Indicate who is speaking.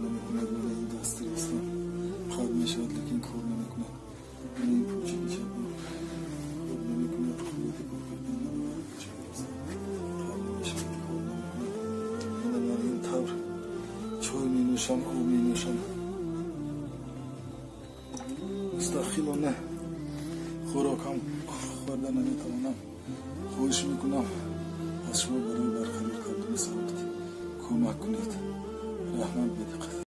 Speaker 1: намекунад. Мана ин дасти ростам қат мешавад, лекин кор намекунад. Мана ин пӯчаки чапам кор намекунад, қуввати кор кардан надорад. Пӯчаки ростам қат намешавад, кор намекунад. Мана бар ин тавр чой менӯшам, об менӯшам. Мустақилона хӯрокам хӯрда наметавонам. Хоҳиш мекунам аз шумо барои барқарор кардани саломатӣ кӯмак кунед. Раҳмат ба диққат.